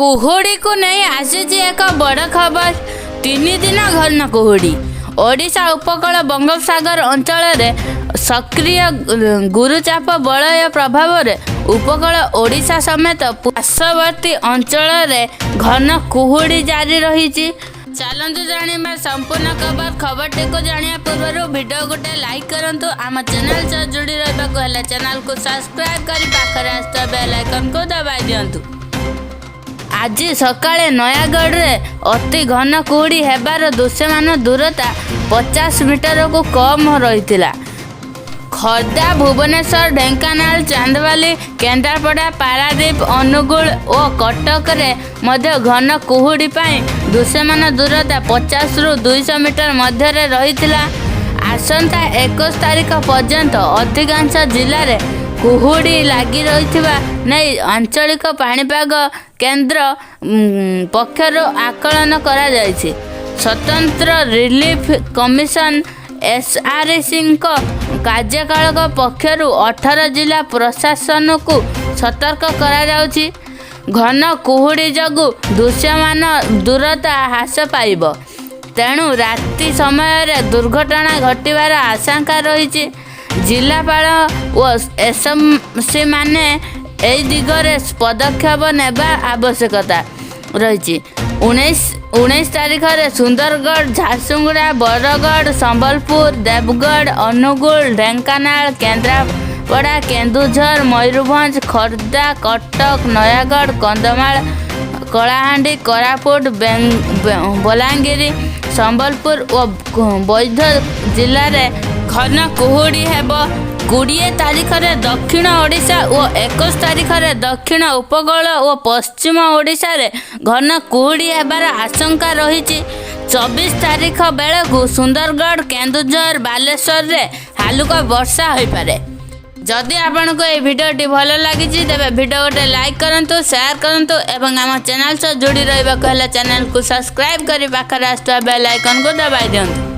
କୁହୁଡ଼ିକୁ ନେଇ ଆସିଛି ଏକ ବଡ଼ ଖବର। 3 ଦିନ ଘନ କୁହୁଡ଼ି। ଓଡ଼ିଶା ଉପକୂଳ ବଙ୍ଗୋପସାଗର ଅଞ୍ଚଳରେ ସକ୍ରିୟ ଗୁରୁଚାପ ବଳୟ ପ୍ରଭାବରେ ଉପକୂଳ ଓଡ଼ିଶା ସମେତ ପାର୍ଶ୍ୱବର୍ତ୍ତୀ ଅଞ୍ଚଳରେ ଘନ କୁହୁଡ଼ି ଜାରି ରହିଛି। ଚାଲନ୍ତୁ ଜାଣିବା ସମ୍ପୂର୍ଣ୍ଣ ଖବର। ଖବରଟିକୁ ଜାଣିବା ପୂର୍ବରୁ ଭିଡ଼ିଓ ଗୋଟେ ଲାଇକ୍ କରନ୍ତୁ। ଆମ ଚ୍ୟାନେଲ ସହ ଯୋଡ଼ି ରହିବାକୁ ହେଲେ ଚ୍ୟାନେଲକୁ ସବସ୍କ୍ରାଇବ୍ କରି ପାଖରେ ଆସୁଥିବା ବେଲ୍ ଆଇକନ୍କୁ ଦବାଇ ଦିଅନ୍ତୁ। ଆଜି ସକାଳେ ନୟାଗଡ଼ରେ ଅତି ଘନ କୁହୁଡ଼ି ହେବାର ଦୃଶ୍ୟମାନ ଦୂରତା 50 ମିଟରକୁ କମ୍ ରହିଥିଲା। ଖୋର୍ଦ୍ଧା, ଭୁବନେଶ୍ୱର, ଢେଙ୍କାନାଳ, ଚାନ୍ଦବାଲି, କେନ୍ଦ୍ରାପଡ଼ା, ପାରାଦୀପ, ଅନୁଗୁଳ ଓ କଟକରେ ମଧ୍ୟ ଘନ କୁହୁଡ଼ି ପାଇଁ ଦୃଶ୍ୟମାନ ଦୂରତା 50ରୁ 200 ମିଟର ମଧ୍ୟରେ ରହିଥିଲା। ଆସନ୍ତା 21 ତାରିଖ ପର୍ଯ୍ୟନ୍ତ ଅଧିକାଂଶ ଜିଲ୍ଲାରେ କୁହୁଡ଼ି ଲାଗି ରହିଥିବା ନେଇ ଆଞ୍ଚଳିକ ପାଣିପାଗ କେନ୍ଦ୍ର ପକ୍ଷରୁ ଆକଳନ କରାଯାଇଛି। ସ୍ୱତନ୍ତ୍ର ରିଲିଫ କମିଶନ ଏସ୍ଆରସିଙ୍କ କାର୍ଯ୍ୟାଳୟ ପକ୍ଷରୁ 18 ଜିଲ୍ଲା ପ୍ରଶାସନକୁ ସତର୍କ କରାଯାଉଛି। ଘନ କୁହୁଡ଼ି ଯୋଗୁଁ ଦୃଶ୍ୟମାନ ଦୂରତା ହ୍ରାସ ପାଇବ। ତେଣୁ ରାତି ସମୟରେ ଦୁର୍ଘଟଣା ଘଟିବାର ଆଶଙ୍କା ରହିଛି। ଜିଲ୍ଲାପାଳ ଓ ଏସ୍ପିମାନେ ଏହି ଦିଗରେ ପଦକ୍ଷେପ ନେବା ଆବଶ୍ୟକତା ରହିଛି। 19 ତାରିଖରେ ସୁନ୍ଦରଗଡ଼, ଝାରସୁଗୁଡ଼ା, ବରଗଡ଼, ସମ୍ବଲପୁର, ଦେବଗଡ଼, ଅନୁଗୁଳ, ଢେଙ୍କାନାଳ, କେନ୍ଦ୍ରାପଡ଼ା, କେନ୍ଦୁଝର, ମୟୂରଭଞ୍ଜ, ଖୋର୍ଦ୍ଧା, କଟକ, ନୟାଗଡ଼, କନ୍ଧମାଳ, କଳାହାଣ୍ଡି, କୋରାପୁଟ, ବଲାଙ୍ଗୀର, ସମ୍ବଲପୁର ଓ ବୌଦ୍ଧ ଜିଲ୍ଲାରେ ଘନ କୁହୁଡ଼ି ହେବ। 20 ତାରିଖରେ ଦକ୍ଷିଣ ଓଡ଼ିଶା ଓ 21 ତାରିଖରେ ଦକ୍ଷିଣ ଉପକୂଳ ଓ ପଶ୍ଚିମ ଓଡ଼ିଶାରେ ଘନ କୁହୁଡ଼ି ହେବାର ଆଶଙ୍କା ରହିଛି। 24 ତାରିଖ ବେଳକୁ ସୁନ୍ଦରଗଡ଼, କେନ୍ଦୁଝର, ବାଲେଶ୍ୱରରେ ହାଲୁକା ବର୍ଷା ହୋଇପାରେ। ଯଦି ଆପଣଙ୍କୁ ଏହି ଭିଡ଼ିଓଟି ଭଲ ଲାଗିଛି, ତେବେ ଭିଡ଼ିଓ ଗୋଟେ ଲାଇକ୍ କରନ୍ତୁ, ସେୟାର କରନ୍ତୁ ଏବଂ ଆମ ଚ୍ୟାନେଲ ସହ ଯୋଡ଼ି ରହିବାକୁ ହେଲେ ଚ୍ୟାନେଲକୁ ସବସ୍କ୍ରାଇବ୍ କରି ପାଖରେ ଆସୁଥିବା ବେଲ୍ ଆଇକନ୍କୁ ଦବାଇ ଦିଅନ୍ତୁ।